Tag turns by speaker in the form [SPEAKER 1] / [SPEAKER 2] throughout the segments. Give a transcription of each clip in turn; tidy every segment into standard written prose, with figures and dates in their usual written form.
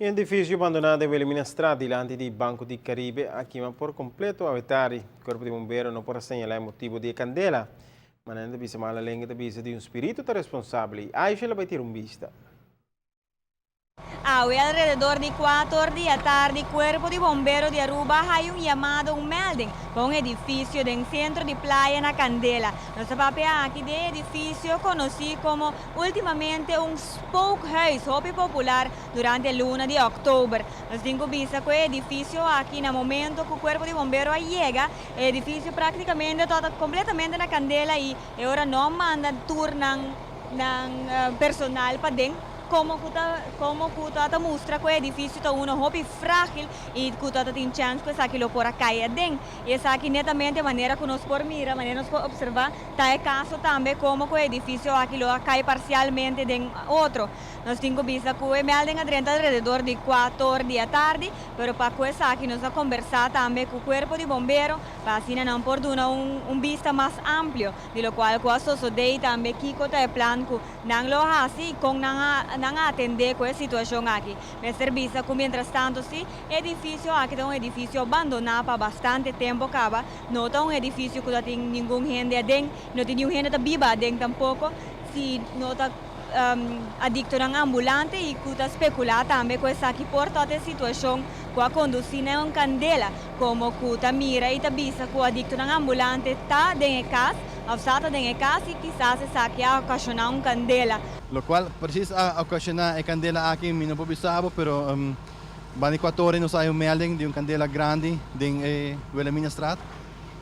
[SPEAKER 1] E edifisio bandoná den Wilhelminastraat dilanti di Banco di Caribe a kima por kompleto awe tardi. Kuerpo di bombero no por a señalá e motibu di e kandela. Manera ta bisa mala lenga ta bisa di un spiritu ta responsabel i Aisha lo bai tira un bista.
[SPEAKER 2] Awe alrededor di kuator di atardi Cuerpo di Bombero di Aruba a haya un yamada, un melding, pa un edificio den centro di Playa na candela. Nos ta papia aki di e edificio conoci como ultimamente un spookhuis hopi popular durante luna di october. Nos tin cu bisa cu e edificio aki na momento cu Cuerpo di Bombero a yega, e edificio practicamente tabata completamente na candela y e ora no a manda tur nan nan personal paden como cu ta como cu ta ta mustra cu e edificio ta uno hopi fragil y cu ta ta tin chance cu esaki lo por a cay aden. Y esaki netamente manera cu nos por mira, manera nos por observa, ta e caso tambe como cu e edificio aki lo a cay parcialmente den otro. Nos tin cu bisa cu e melding a drenta alrededor di cuator di atardi, pero pa cu esaki nos a combersa tambe cu cuerpo di bombero pa asina nan por duna un un bista mas amplio di locual cu a sosode y tambe kico ta e plan cu nan lo haci y con nan a nan a atende cu e situacion aki. Mester bisa cu mientrastanto si e edificio aki ta un edificio bandona pa bastante tempo caba, no ta un edificio cu ta tin ningun hende aden, no tin niun hende ta biba aden tampoco, si no ta adictonan ambulante y cu ta specula tambe cu esaki por ta e situacion cu a conduci na un candela, como cu ta mira y ta bisa cu adictonan ambulante ta den e cas of sa ta den e cas y kisas esaki a ocasiona un candela.
[SPEAKER 3] Locual precies a ocasiona e candela aki mi no por bisa bo, pero banda di cuator nos a hay un melding di un candela grandi den e Wilhelminastraat.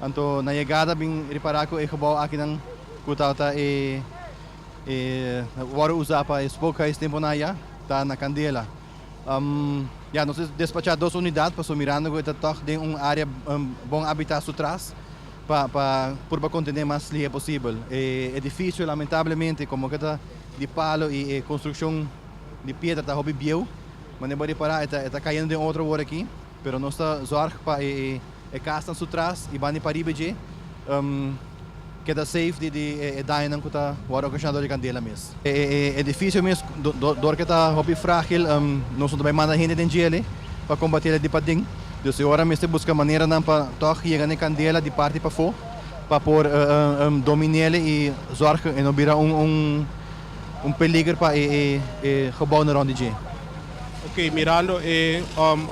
[SPEAKER 3] Anto na yegada bin ripara cu e gebouw akinan cu tabata e e wòrdu usá pa e spookhuis temponan ayá ta na kandela. Ya, nos a despachá dos unidat pasobra mirando ku e ta tòg den un área bon abitá su tras pa pa purba kontené mas lihé posibel. E edifisio lamentablemente komo ke ta di palo i e konstrukshon di piedra ta hopi bieu, manera bo a ripará e ta e ta kayendo den otro awor aki, pero nos ta zòrg pa e E kasnan su tras i banda pariba dje keda safe di di e dañonan ku ta wòrdu okashoná dor di kandela mes. E edifisio mes dor ke ta hopi fragil nos no ta bai manda hende den djele pa kombatí di paden. Dus e ora mester buska maneranan pa tòg yega na e kandela di parti pafó pa por domin'é i zòrg ku e no bira un un peliger pa e gebouwnan rònt di dje.
[SPEAKER 4] Oké, mirando e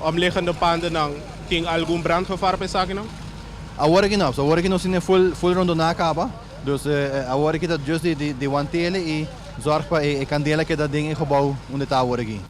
[SPEAKER 4] omliggende pandennan, tin algun brandgevaar pa esakinan?
[SPEAKER 3] Awor aki no, awor aki nos tin e full full rondoná kaba, dus awor aki ta just di di wantele i zorg pa e kandela keda den e gebouw unda e ta awor aki.